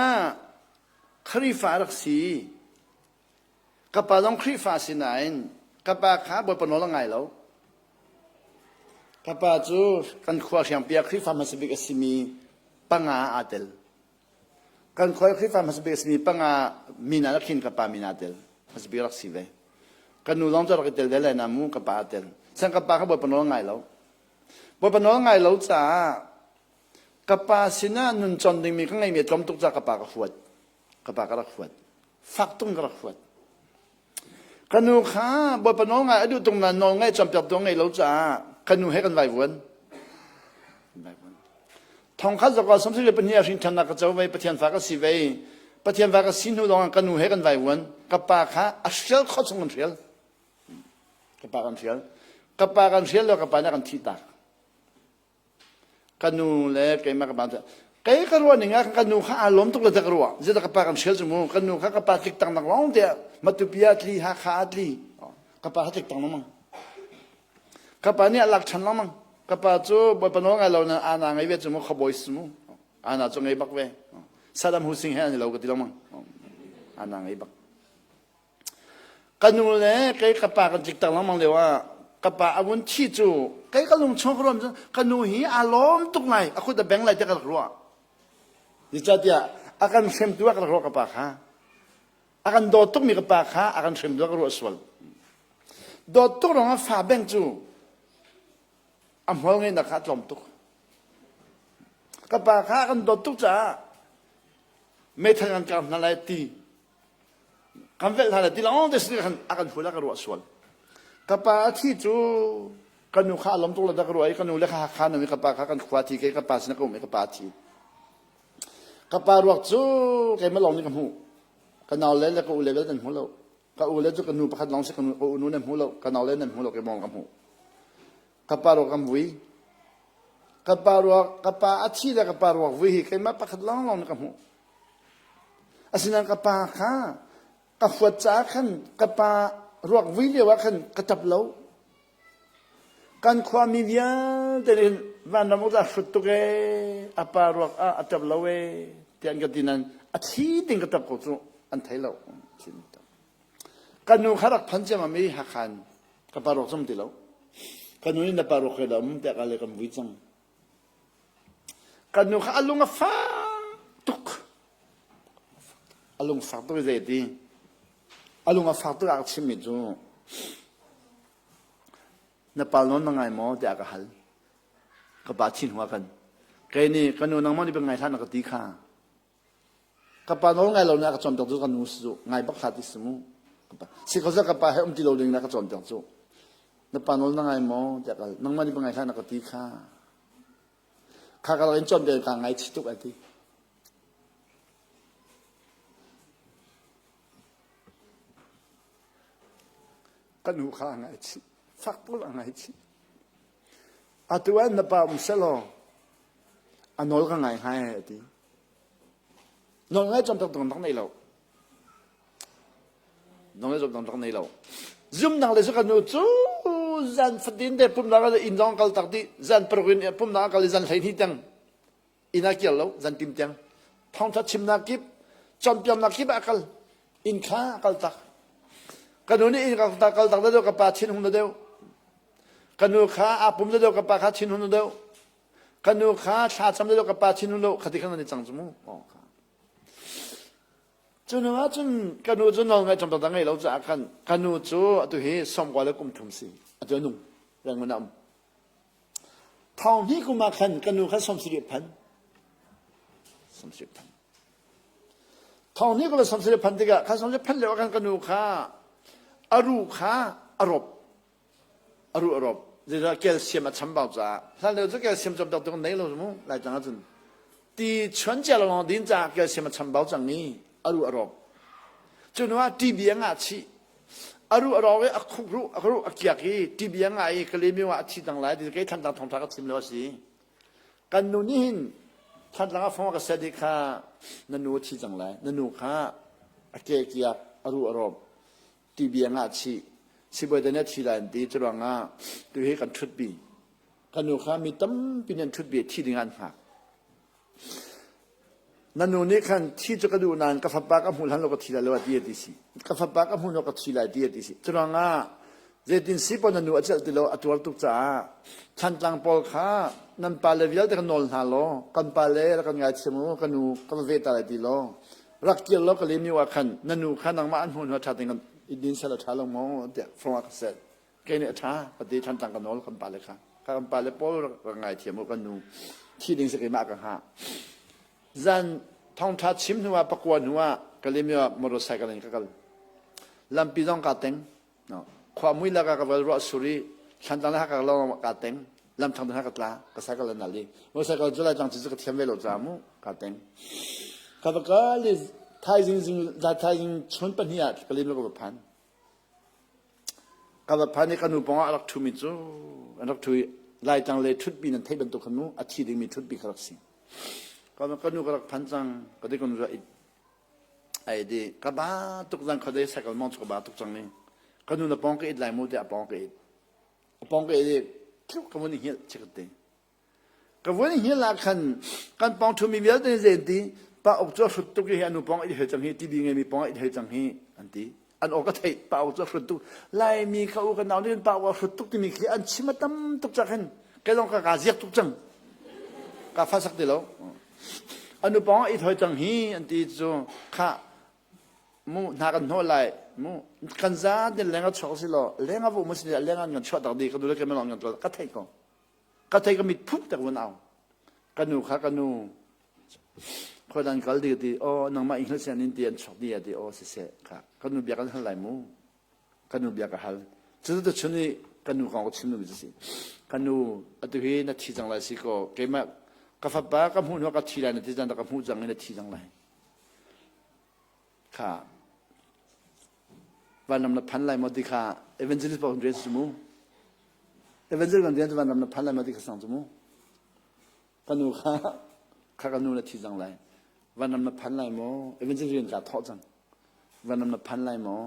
Khrihfa rak si. Ka pa zong Khrihfa si nain ka pa kha Bawipa nawl a ngai lo. Ka pa cu kan khua hriangpi ah Khrihfa hmasa bik a simi panga aa tel. Kan khua Khrihfa hmasa bik a simi panga min ah khin ka pa min aa tel. Hmasa bik rak si ve. Kan nu zong cu rak i tel ve lai na mu ka pa aa tel. San ka pa kha Bawipa nawl a ngai lo. Bawipa nawl a ngai lo caah ka pa sinah nun con dingmi ka ngeimi a tlawm tuk caah ka pa ka huat. Ka pa ka rak huat. Fak tung ka rak huat. Ka nu kha Bawipa nawl ngai a duh tung nain nawl ngai cawnpiak tu ngei lo caah ka nu he kan vaivuan. Thong khat zakua samsung le pahnih ah hrin ṭhannak ka co ve Pathian fa ka si ve. Pathian fa ka si hnu lawngah ka nu he kan vaivuan. Ka pa kha a hrial khawh chung kan hrial. Ka pa kan hrial. Ka pa kan hrial lo ka pa nih a kan thih tak. Ka nu le keimah ka pa cu kei ka ruah ning ah ka nu kha aa lawm tuk le ka ruah zeidah ka pa kan hrial cu mu ka nu kha ka pa tlik tang nak lawng te Matupi ah tli Hakha ah tli ka pa kha tlik tang lengmang ka pa nih a lak ṭhan lengmang ka pa cu bawipa nawl ngai lo na ana ngei ve cu mu khabawi si mu ana cu ngei bak ve Saddam Hussein he an i lo ka ti lengmang ana ngei bak. Ka nu le kei ka pa kan tlik tak lengmang lio ah ka pa a vun thi cu kei ka lung chung ka ruam cun ka nu hi aa lawm tuk lai a kut a beng lai tiah ka rak ruah. Zeicahtiah a kan hremtu ah ka rak ruah ka pa kha. A kan dawt tukmi ka pa kha a kan hremtu ah ka ruah sual. Dawt tuk ruangah fa beng cu a hmual ngeihnak kha a tlawm tuk. Ka pa kha a kan dawt tuk caah meithal kan kar hna lai ti kan velh hna lai ti lawng te si khan a kan hul a ka ruah sual. Ka pa a thi cu ka nu kha a lawm tuk lo dah ka ruah i ka nu le kha Hakha nu i ka pa kha kan khua thi kei ka pa sin ka um i ka pa a thi. Ka pa ruak cu keimah lawng nih ka hmuh. Ka nau le le ka u le vialte an hmu lo. Ka u le cu ka nu pakhat lawng si ka nu ka u nu nan hmu lo ka nau le nan hmu lo keimah lawng ka hmuh. Ka pa ruak kan vui. Ka pa ruak ka pa a thi le ka pa ruak vui hi keimah pakhat lawnglawng nih ka hmuh. Asinain ka pa kha ka huat caah khan ka pa ruak vui lio ah khan ka ṭap lo. Kan khuami vialte nih vanram uk hrut tuk ee, a pa ruak ah a ṭap lo ee tiah an ka ti nain a thi ding ka ṭap ko cu an thei lo. Ka nu kha rak phan ciammam i Hakha in ka pa ruak zum ti lo. Ka nu nih na pa ruak he dah um tiah ka le kan vui cang. Ka nu kha a lung a fak tuk. A lung fak tuk i zei ti? A lung a fak tuk ah ka chimmi cu na pal nawn na ngai maw tiah ka hal. Ka pa thin hua kan. Kei nih ka nu nangmah nih ngai hlah na ka ti kha. Ka pa nawl ngai lo na ka cawnpiak cu ka nu si cu ngai bak hlah ti si mu. Si ko ka pa he um ti lo ding na ka cawnpiak cu. Na pa nawl na ngai maw tiah ka nangmah nih ngai hlah na ka ti kha. Kha ka in cawnpiak ka ngai chih tuk ai ti. Ka nu kha a ngaihchih. Fak tuk a ngaihchih. Atu ah na pa um selaw a nawl ka ngai hngai a ti. Nawl ngai cawm tak dang nei lo. Nawl ngai cawm dang nei lo. Zumnak le cu ka nu cu zan fatin te pumnak ah inn zong kal tak dih zan paruk in pumnak kal i zan 12 tiang inn ah kir lo zan tim tiang thawngtha chimnak kip cawnpiaknak kip ah kal inn kha kal tak ka nu nih inn kal tak kal tak deuh ka pa thin hung deuh ka nu kha aa pum deuh ka pa kha thin hung deuh ka nu kha thla cam deuh ka pa thin hung deuh khati khan an i cang cu mu cu nu ah cun ka nu cu nawl ngaih cam tak ngei lo caah khan ka nu cu atu hi sawmkua le kum thum si atu a nung rangun a um Thong hnih kum ah khan ka nu kha 70 phan. 70 phan. Thong hnih kum ah 70 phan tikah khan 70 phan lio ah khan ka nu kha a ru kha a rawp. A ru a rawp. Zeicah calcium a chambau caah. Hlan lio cu calcium cawm tak tuk nei lo mu lai tlang ahcun. Ti chuan cia lawng din caah calcium a chambau cang i a ru a rawp. Cu hnu ah TB a ngah chih. A ruh a rawk i a khuk ruh a ruh a kiak i TB a ngah i Kalaymyo ah a thi cang lai ti kei Thantlang thawngṭha ka chim lo a si. Kan nu nih hin Thantlang ah fong a ka set i kha na nu a thi cang lai. Na nu kha a ke kiak a ruh a rawp TB a ngah chih. Sibawi te nih a thi lai an ti. Curuangah tu hi kan ṭhutpi. Kan nu kha mi tampi nih an ṭhutpi i thi ding ah an hngak. Na nu nih khan thi cu ka duh nain ka fapa ka hmuh hlan lo ka thi lai lo a ti a ti si. Ka fapa ka hmuh lo ka thi lai ti a ti si. Curuangah zeitin si paoh na nu a celh ti lo a tuar tuk caah Thantlang pawl kha nan pale vialte ka nawl hna law kan pale rak kan ngaithiam u ka nu ka va ve ta lai ti law rak kir law ka lemiu ah khan na nu kha nangmah an hmuh hnu ṭha tein kan i din sel a ṭha lo maw tiah fong ah ka set. Kei nih a ṭha ka ti Thantlang ka nawl kan pale kha kan pale pawl rak ngaithiam u kan nu thi ding si keimah ka hngah zan thongṭha chim hnu ah pakua hnu ah Kalemyo ah motorcycle in ka kal lampi zong kaa teng no khua mui lak ah ka val ruah sur i Thlantlang le Hakha lawng kaa teng lamthang hna ka tla ka cycle an al i motorcycle cu Laitlang cu ka thiam ve lo caah mu kaa teng ka va kal i thaizing zing thaizing chun pahnih ah Kalemyo ka va phan Ka va phan i ka nu pawngah a rak ṭhumi cu an rak ṭhu i Laitlang le ṭhutpi nan theih bantuk khan mu a thi dingmi ṭhutpi kha rak si. Ka ka nu ka rak phan cang ka ti ka nu cu ai di ka ba tuk zang khuadei cycle mong cu ka ba tuk cang ni ka nu na pawng ka it lai mu tiah a pawng ka it a pawng ka it i tluk ka vun i hngilh chikat te Ka vun hngilh ah khan kan pawng ṭhumi vialte nih zei an ti? Pa uk cu a hrut tuk i hi a nu pawng a it hoi cang hi, TV ngeimi pawng a it hoi cang hi, an ti. An aw ka theih pa aw cu a hrut tuk. Laimi ka u ka nau nih pa aw a hrut tuk timi khi an chim a tam tuk cak hin kei zong ka ka ziak tuk cang. Ka fa sak ti lo. Anu pawng i thoi cang hi an ti cu kha mu hna kan hnawh lai mu kan za tin leng a chuak si law leng a vu mu si leng an kan chuah tak di ka du le ke melong kan ka theih ko ka thei ka mit phup tak vun au ka nu kha ka nu khodan kal di ti o nangmah English an in ti an chuak di ti o siseh kha ka nu bia kan hal lai mu ka nu bia ka hal cu tu chun i ka nu kong ka chim mi si ka nu atu hi na thi cang lai si ko keimah ka fapa ka hmuh hnu ka thi lai na ti cang ka hmuh cang i na thi cang lai kha vanram na phan lai maw ti kha evangelist pa kan rian cu mu evangelist kan rian cu vanram na phan lai maw ti kha sang cu mu ka nu kha kha ka nu na thi cang lai vanram na phan lai maw evangelist rian ka thawh cang vanram na phan lai maw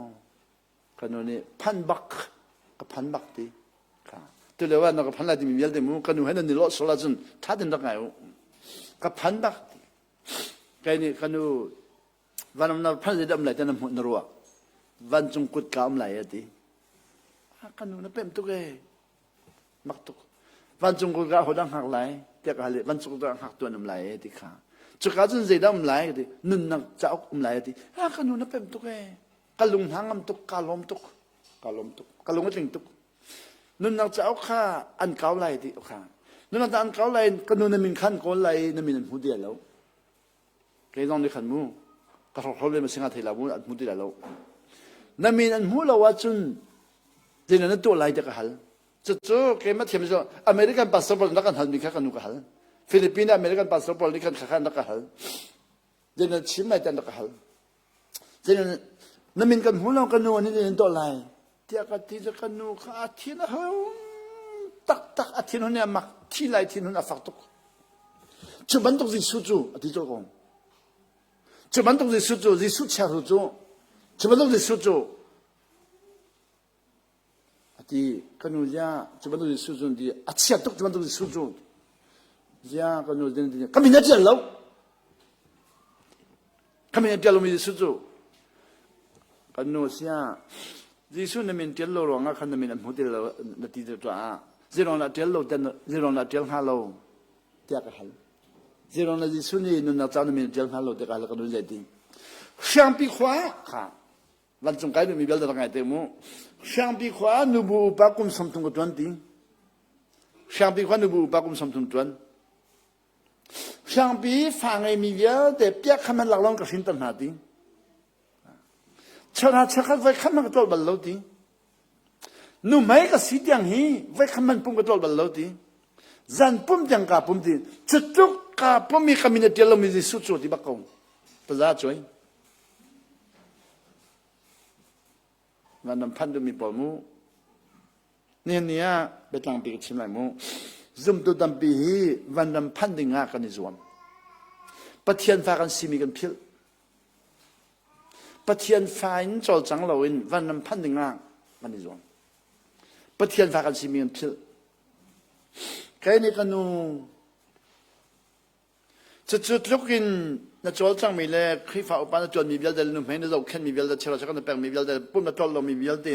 ka nu nih phan bak ka phan bak ti kha tu lio ah na ka phan lai timi vialte mu ka nu he nan ni lawh sual ahcun tha ten rak ngai u ka phan bak ti Kei nih ka nu vanam na phan zei dam lai te na hmuh na ruah vancung kut ka um lai a ti ka nu na pem tuk e mak tuk vancung kut ka hodang hngak lai tiah ka hal i vancung kut ka hngak tuan um lai e ti kha cuka cun zeidah um lai ti nunnak cauk um lai ti a ka nu na pem tuk e ka lung hna ngam tuk ka lawm tuk ka lawm tuk ka lung a tling tuk Nunnak cauk kha an kau lai ti kha. Nunnak an kau lai ka nu na min khan kawl lai na min an hmu ti lo. Kei zong nih khan mu ka hrokhrol le ma singa thei la mu an hmu ti lo. Na min an hmu lo ahcun zeidah na tuah lai ti ka hal. Cucu keimah thiam cu American pastor pawl rak kan halmi kha ka nu ka hal. Philippine American pastor pawl nih khan kha khan rak ka hal. Zeidah chim lai ti an rak ka hal. Zeidah na min kan hmu lo ka nu nih in tuah lai tiah ka ti cu ka nu kha a thin a hung taktak a thin hun a mak thi lai thin hun a fak tuk cu bantuk Jesuh cu a ti colh ko cu bantuk Jesuh cu Jesuh chiahru cu cu bantuk Jesuh cu A ti, ka nu zia, cu bantuk Jesuh cu ti, a chia tuk cu bantuk Jesuh cu. Zia, ka nu zia, ka min a ṭial lo. Ka min a ṭial lomi Jesuh cu. Kan nu sia, Jesuh na min ṭial lo ruangah khan na min an hmu ti lo na ti tuah ah zeiruang dah ṭial lo ten zeiruang dah ṭial hnga lo tiah ka hal. Zeiruang dah Jesuh nih nunnak ca na min ṭial hnga lo tiah ka hal ka nu zei ti. Hriangpi khua kha Vancung kai duhmi vialte rak ngai te mu. Hriangpi khua nubu upa kum 30 ka tuan ti. Hriangpi khua nubu upa kum 30 tuan. Hriangpi fa ngeimi vialte piak kha man lak lawng ka hrin ter hna ti. Chana chakhat voi khat man ka tlol bal lo ti. Nu mei ka si tiang hi voi khat man pum ka tlol bal lo ti. Zan pum tiang ka pum ti. Cutluk ka pum i ka min a tial lomi Jesuh cu ti bak ko. Taza cuai. Vanram phanh duhmi pawl mu. Nihin ni ah biatlangpi ka chim lai mu. Zumtu tampi hi vanram phanh ding ah kan i zuam. Pathian fa kan simi kan philh. Pathian fa in cawlcang loin vanram phanh ding ah kan i zuam. Pathian fa kan simi kan philh. Kei nih ka nu Cucu tluk in na cawlcanghmi le Khrihfa upa na ṭuanmi vialte le nuhmei na zohkhenhmi vialte cheuhra na pekmi vialte pum na tlolh lomi vialte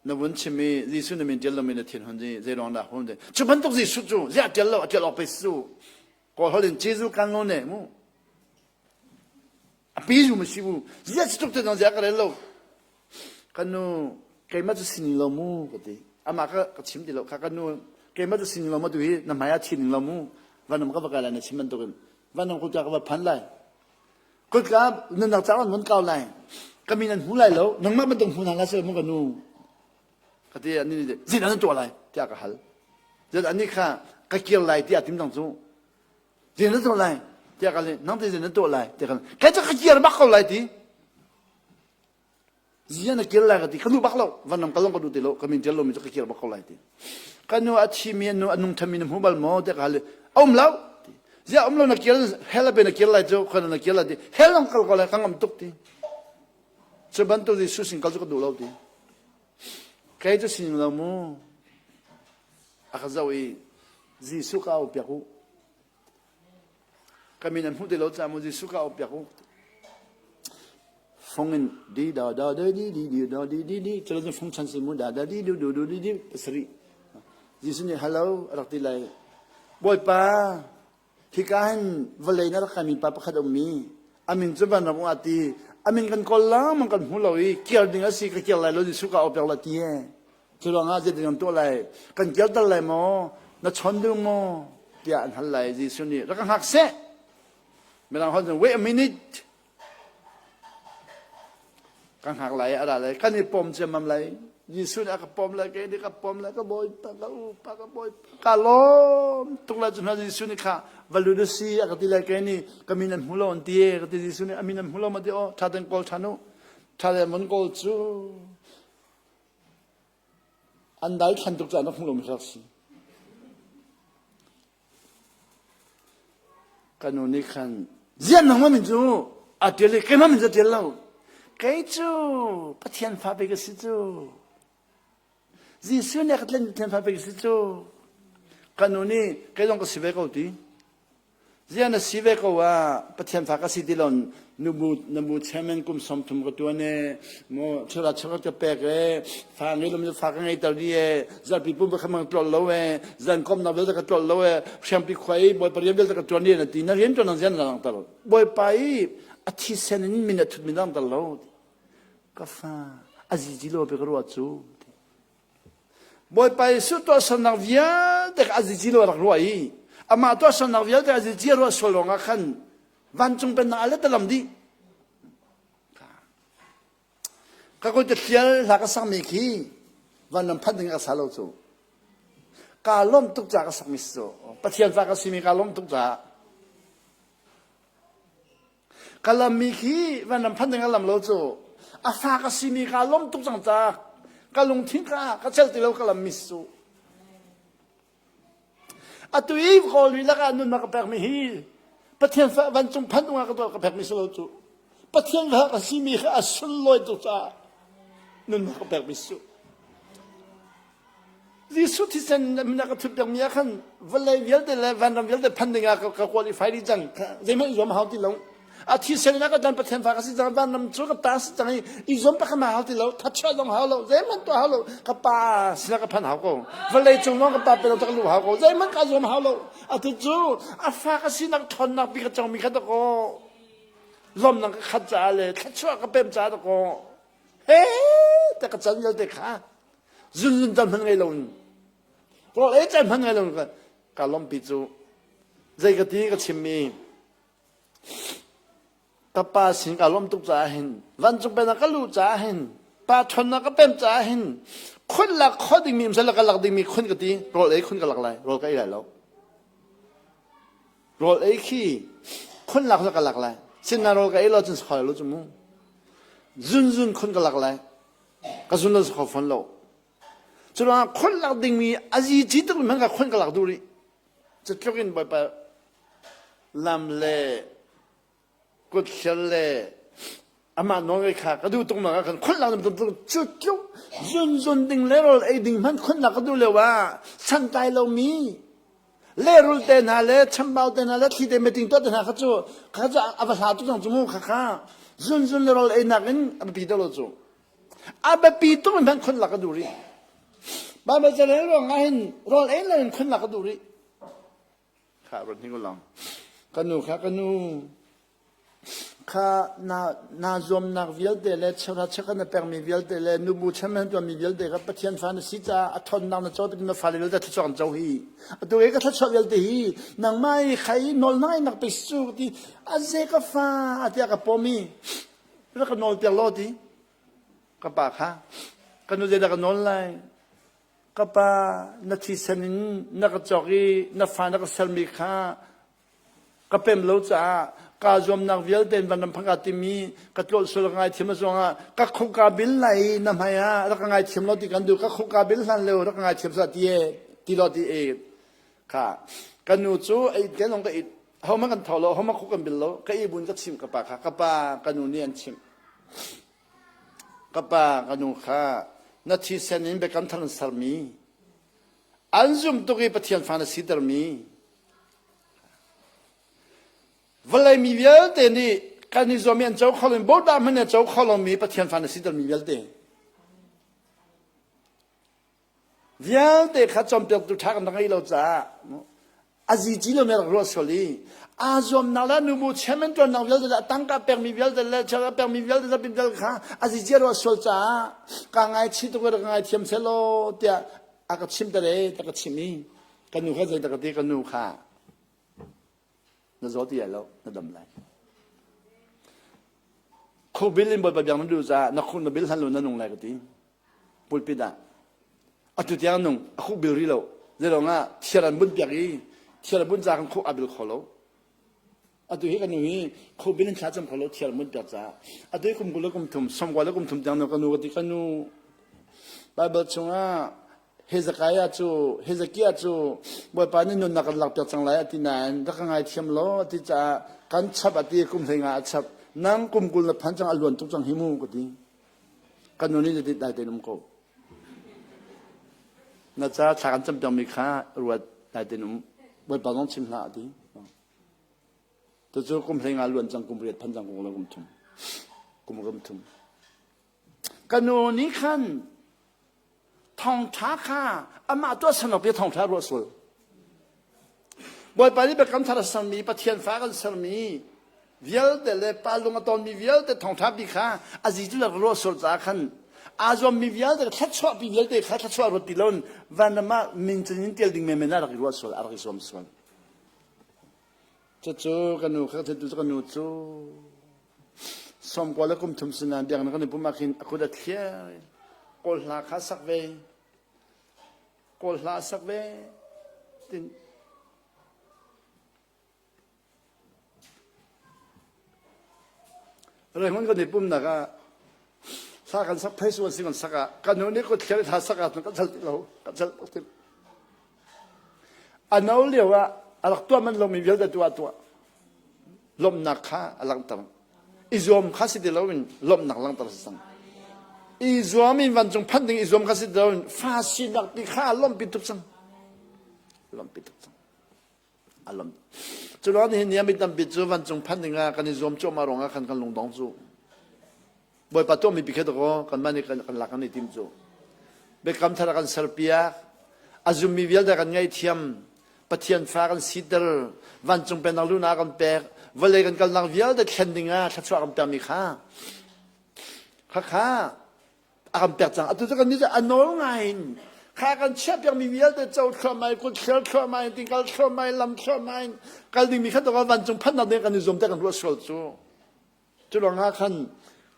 na vun chim i Jesuh na min ṭial lomi na thinhun i zeiruang dah hun cu bantuk Jesuh cu ziah ṭial lo a ṭial awk pei su kawl holh in Jesuh kan lo ne mu a pi zu ma si mu ziah tuk te zong ziah ka rel lo Ka nu, keimah cu sining lo mu ka ti. Amah ka ka chim ti lo. Kha ka nu, keimah cu sining lo mu tu hi na hmai ah thi ning lo mu. Vanam ka va kai lai na chim bantukin. Vanam kutka ka va phan lai. Kutka nunnak caah an vun kau lai. Ka min an hmu lai lo. Nangmah bantuk hmu hna hlah seh mu ka nu. Ka ti ani nih zeidah nan tuah lai tiah ka hal. Zet ani kha ka kir lai tiah tim dang cu. Zeidah nan tuah lai tiah ka hal. Nang te zeidah nan tuah lai tiah ka hal. Kai cu ka kir bak ko lai ti. Zia na kir lai ka ti ka duh bak lo vanram kal ka duh ti lo ka min ṭial lomi cu ka kir bak ko lai ti ka nu a thimi nu a nung ṭhami na hmu bal maw tiah ka hal i a um lo ti zia um lo na kir hell a pe na kir lai cu khon na kir lai ti hell long kal ko lai ka ngam tuk ti cu bantuk Jesuh sin kal cu ka duh lo ti kei cu sining lo mu a ka zoh i Jesuh ka au piak u ka min an hmuh ti lo caah mu Jesuh ka au piak u. Fung in di da da da di di di da di di di cu fung chan si mu da da di du du du di di pasarih. Jesuh nih hello a rak ti lai. Bawipa hika hin vawlei na rak kaimi pa pakhat a ummi a min cu vanram ah ti a min kan kawl lengmang kan hmu lo i kir ding a si ka kir lai lo Jesuh ka au pek la ti e cu ruangah zeitin kan tuah lai kan kirter lai maw na chawn ding maw tiah an hal lai Jesuh nih rak ka hngak seh mirang holh cun wait a minute Ka hngak lai a ra lai kan i pom ciammam lai Jesuh nih a ka pom lai kei nih ka pom lai ka bawipa ka upa ka bawipa ka lawm tuk lai cu hna Jesuh nih kha va lut u si a ka ti lai kei nih ka min an hmu lo an ti e ka ti Jesuh nih a min an hmu lo ma ti aw ṭha ten kawl ṭhan u ṭha ten von kawl cu an dai thlan tuk caah na hmu lo mi rak si Ka nu nih khan ziah nangmah min cu a ṭial i keimah min cu a ṭial lo. Kei cu Pathian fa pei ka si cu. Jesuh nih a ka tlen Pathian fa pei ka si cu. Ka nu nih kei zong ka si ve ko ti. Ziah na si ve ko ah Pathian fa ka si ti lo nubu nabu chairman kum 30 ka tuan e mo chura chura ka pek e fa ngei lo fa ka ngei ter di e zarpi pum ka mang tlol lo e zan kom na vialte ka tlol lo e hriampi khuai bawipa rian vialte ka tuan di na ti na rian tuan nang zian na lang ter bawipa i a thisen in min a thut min lang ter lo ka fa a zizi lo pe ka ruah cu Bawipa Jesuh tuahsernak vialte kha a zizi lo a rak ruah i amah tuahsernak vialte a zizi a ruah sual ruangah khan vancung pennak a let a lam dih. Ka kut ka hlial hla ka sakmi khi vanram phanh ding ka sa lo cu. Kaa lawm tuk caah ka sakmi si cu. Pathian fa ka simi kaa lawm tuk caah. Ka lammi khi vanram phanh ding a lam lo cu. A fa ka simi kaa lawm tuk cang caah ka lungthin ka ka celh ti lo ka lammi si cu. Atu i Kawl lakah nunnak ka pekmi hi Pathian fa vancung phanh ungah ka tuah ka pekmi si lo cu. Pathian fa ka simi kha a sunlawi tuk caah nunnak ka pekmi si cu. Jesuh thisen na ka thut piakmi ah khan vawlei vialte le vanram vialte phan ding ah ka qualify dih cang. Zeihmanh i zuam a hau ti lo. A thisen in a ka dan Pathian fa ka si cang vanram cu ka ta si cang i i zuam pakhat ma hau ti lo. Thatchuah zong hau lo. Zeihmanh tuah hau lo. Ka pa sinah ka phan hau ko. Vawlei cung zong ka pa pe lo ka lu hau ko. Zeihmanh ka zuam hau lo. Atu cu a fa ka sinak ṭhawnnak bi ka congmi kha dakaw lawmnak ka khat caah le thluachuah ka pem caah dakaw he te ka can vialte kha zunzun caan hmanh ngei lo in rawl ei caan hmanh ngei lo in ka lawmpi cu zei ka ti ka chimmi ka pa sin ka lawm tuk caah hin vancung pennak ka luh caah hin pa ṭhawnnak ka pem caah hin khun lak kho dingmi um sel ka lak dingmi khun ka ti rawl ei khun ka lak lai rawl ka ei lai lo rawl ei khi khun lak ka lak lai sinna rawl ka ei lo cun sakho lo cu mu zunzun khun ka lak lai ka zun lo kho fawn lo cu ruangah khon lak dingmi a zi ci tuk hmanh ka khon ka lak duh rih cu tluk in bawipa lam le kut hlial le amah nawl kha ka duh tuk nak ah khan khon lak tuk cu tluk zun zun ding le rawl ei ding hmanh khon lak ka duh lio ah santlai lomi lehrul te hna le chambau te hna le thli te meeting tuah te hna kha cu kha cu a va hla tu cang cu mu kha kha zun zun le rawl ei nak in a biapi deuh lo cu a biapi tuk in hmanh khon lak ka duh rih Bible ca rel ruang ah hin rawl ei lo in khon lak ka duh rih kha ruat hnik ulang ka nu kha ka nu Kha naa zuamnak vialte le cheuhra cheukhat na pekmi vialte le nubu chairman tuanmi vialte kha Pathian fa na si caah a ṭhawnnak na co tikah na fale vialte thluachuah an co hi. Atu i ka thluachuah vialte hi nangmah i kha i nawl na ngainak pei si cu ka ti. A ze ka fa tiah ka pawm i rak ka nawl piak law ti. Ka pa kha ka nu zeidah ka nawl lai? Ka pa na thisen in na ka cawk i na fa na ka sermi kha Ka pem lo caah kaa zuamnak vialte in vanram phang kaa timi ka tlawlh sual ka ngaithiam a zongah ka khuk kaa bil lai i na hmai ah rak ka ngaithiam lo ti kan duh ka khuk kaa bil hlan leo rak ka ngaithiam sa ti e ti lo ti e kha ka nu cu ei te long ka it hohmanh kan tho lo hohmanh khuk kan bil lo ka i bun ka chim ka pa kha ka pa ka nu nih an chimh ka pa ka nu kha na thisen in biakam thar an sermi an zum tuk i Pathian fa na sitermi Vawlei mi vialte nih Kan i zuam i an co kho lo border hmanh a co kho lomi Pathian fa na si mi vialte. Vialte kha cawnpiaktu ṭha kan rak ngei lo caah a zici lo mi rak ruah sual i aa zuamnak le nubu chairman ṭuannak vialte le a tangka pekmi vialte le chara pekmi vialte le vialte kha a zici a ruah sual caah ka ngaihchih tuk rak ngaithiam selaw tiah a ka chim te ta ka chim i ka nu kha zei ta ka ti ka nu kha na zaw ti lai lo na dam lai khubil in bawipa biak na duh caah na khuh na bil hlan lo na nung lai ka ti pulpit ah atu tiang nung a khuh bil rih lo zeilong ah thiar an bunh piak i thiar an bunh ca kan khuh a bil kho lo atu hi ka nu hi khuh bil in thla cam kho lo thiar an bunh piak caah atu hi kum 20 le kum thum 90 le kum thum tiang nu ka nu ka ti ka nu Bible chungah Hezekiah cu Hezekiah cu Bawipa nih nunnak kan lakpiak cang lai a ti nain rak ka ngaithiam law a ti caah kan chap a ti kum hlei nga a chap nang kum 20 na phan cang a luan tuk cang hi mu ka ti kan nu nih na dit dai tein um ko na ca thla kan cam piakmi kha ruat dai tein um Bawipa zong chim hlah a ti tucu kum hlei nga luan cang kum riat phan cang kum kum thum kum kum thum Ka nu nih khan thawngṭha kha amah tuahsernak bia thawngṭha ruah sual. Bawipa nih biakam thar a sermi Pathian fa kan sermi vialte le pa lung a tonmi vialte thawngṭha bi kha a zitu le ruah sual caah khan aa zuammi vialte thluachuahpi vialte kha thluachuah ruat ti loin vanram ah min cun in tial ding menmen ah rak i ruah sual a rak i zuam sual. Cucu ka nu kha cu ka nu cu 90 le kum thum sinan biaknak kan i pum ah khin a kut a thliar i kawl hla kha sak ve kawl hla sak ve tin Rehmun kan i pumnak ah hla kan sak phei suan si kan sak ah kan nu nih kut thliar hla sak ah kan chal ti lo kan chal ti A no lio ah a rak tuah manh lomi vialte tu ah tuah. Lawmhnak kha a langhter. I zuam kha si ti loin lawmhnak langhter si cang. I zuam in vancung phanh ding i zuam kha si ti loin fa sinak ti kha a lawmhpi tuk cang. Lawmhpi tuk cang. A lawmh. Cu ruang nihin ni ah mi tampi cu vancung phanh ding ah kan i zuam cuahmah ruangah khan kan lungdong cu. Bawipa tuahmi pi kha dakaw kanmah nih kan lak kan i tim cu. Biakam thar a kan serpiak. A zummi vialte kan ngaihthiam. Pathian fa kan siter. Vancung pennak lunak kan pek. Vawlei kan kalnak vialte thlen dingah thluachuah kan pekmi kha. Kha kha a kan pek cang. Atu cu kan nih cu a nawl ngai in kha kan chiah piakmi vialte co thluahmah in kut thliar thluahmah in tingkal thluahmah in lam thluahmah in kal dingmi kha dakaw vancung phannak ding kan i zuam te kan ruah sual cu. Cu ruangah khan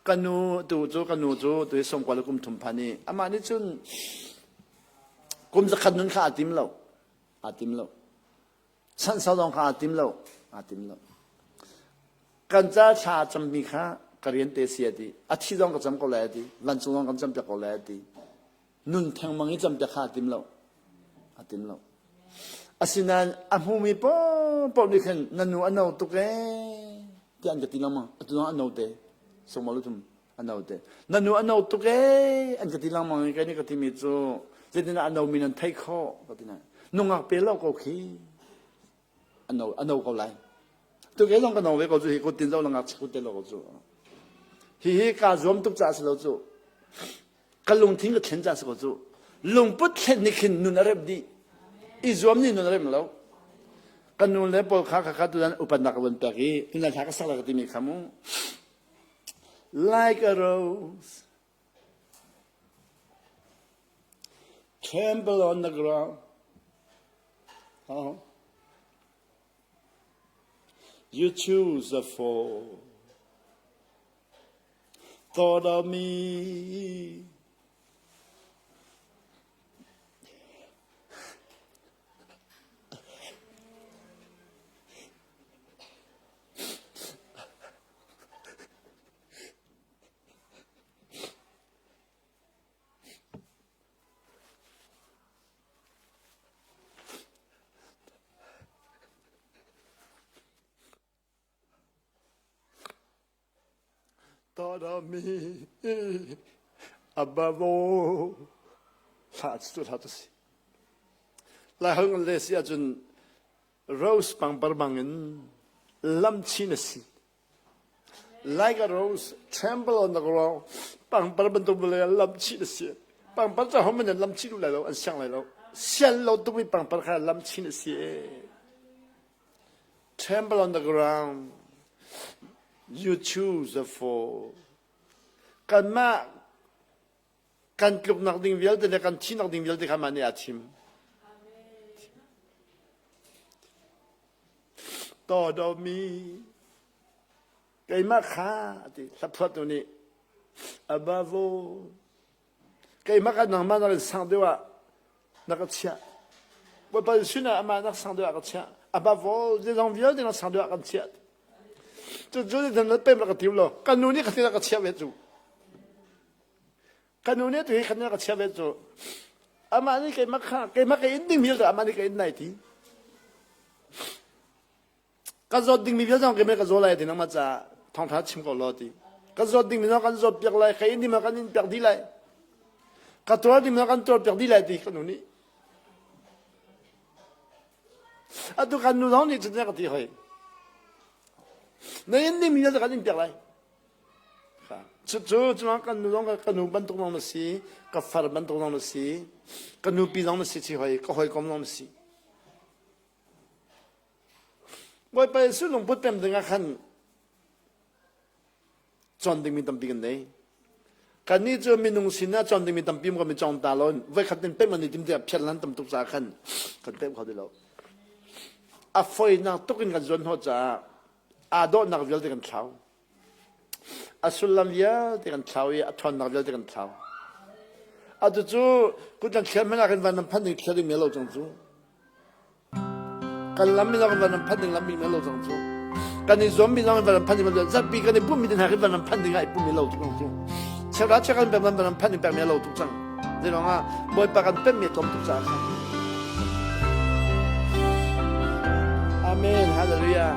ka nu tu cu ka nu cu tu hi 90 le kum thum phan i amah nih cun kum zakhat nun kha aa tim lo aa tim lo chan sau zong kha aa tim lo aa tim lo kan ca thla cammi kha ka rian te si a ti a thi zong ka cam ko lai a ti vancung zong kan cam piak ko lai a ti nun thengmang i cam piak kha a tim lo a tim lo asinain a hmumi paohpaoh nih khan na nu a no tuk ee tiah an ka ti lengmang atu zong a no te songmalu thum a no te na nu a no tuk ee an ka ti lengmang i kai nih ka timi cu zeitindah a nomi nan theih khawh ka ti na nungak pe lo ko khi a no a no ko lai tu ke zong ka no ve ko cu hi kut tin zo langak kut te lo ko cu hi hi ka zuam tuk ca si lo cu ka lungthin ka thlen ca si ko cu lungput thlen nih khin nun a remh dih i zuam nih nun a rem lo kan nu le pawl kha kha kha tutan upatnak ka von pek i tutan hla ka sak la ka timi kha mu like a rose trample on the ground oh. you choose the fall thought of me. Tadami above hla cu hla tu si. Lai holh kan le si ahcun rose pangpar bangin lamchin a si. Like a rose tremble on the ground. Pangpar bantuk vawlei ah lamchih na si. Pangpar cu ahohmanh nih lamchih duh lai lo, an siang lai lo. Sian lo tukmi pangpar kha lamchih na si. Tremble on the ground. You choose the fall. Kanmah kan tluknak ding vialte le kan thihnak ding vialte kha mah nih aa thim. Tawdomi keimah kha ti hlaphuatu nih above all keimah kha nangmah nakin sang deuh ah na ka chiah. Bawipa Jesuh nih amah nak sang deuh ah ka chiah. Above all zeizong vialte nak sang deuh ah kan chiah. Cucu nih na pem rak ka tim lo. Kan nu nih khatin a ka chiah ve cu. Kan nu nih tu hi khatin a ka chiah ve cu. Amah nih keimah kha keimah ka in ding vialte amah nih ka in nai ti. Ka zawt ding mi vialte zong keimah ka zaw lai ti nangmah caah thawngtha chim ko law ti. Ka zawt ding mi zong kan zawt piak lai, ka in ding mi kan in piak dih lai. Ka tuar ding mi zong kan tuar piak dih lai ti kan nu nih. Atu kan nu zong nih cutin a ka ti hoi. Na in dingmi vialte kan in piak lai. Cucu cuma kan nu zong ka nu bantuk zong na si, ka far bantuk zong na si, ka nupi zong na si chi hoi, ka hawikom zong na si. Bawipa Jesuh lungput pem ding ah khan cawn dingmi tampi kan nei. Kannih cu minung sinah cawn dingmi tampi kan i cawng ta lo. Voikhat in pemh an i tim tiah phiat lan tam tuk caah khan kan pemh kho ti lo. A foinak tuk in kan zuan hnawh caah aa dawhnak vialte kan thlau. A sullam vialte kan thlau i a ṭhawnnak vialte kan thlau. Atu cu kut kan thlial hmanh ah khan van nan phanh ding thlial ding lo cang cu. Kan lam mi zong van an phanh ding lam mi lo cang cu. Kan i zuam mi zong van an phanh ding lo zarhpi kan i pumh mi te hna khi van an phanh ding ah i pumh mi lo tuk cang cu. Cheuhra cheu kan pek van an phanh ding pek mi lo tuk cang. Zei ah Bawipa kan pemh mi a tlawm tuk caah khan. Amen. Hallelujah.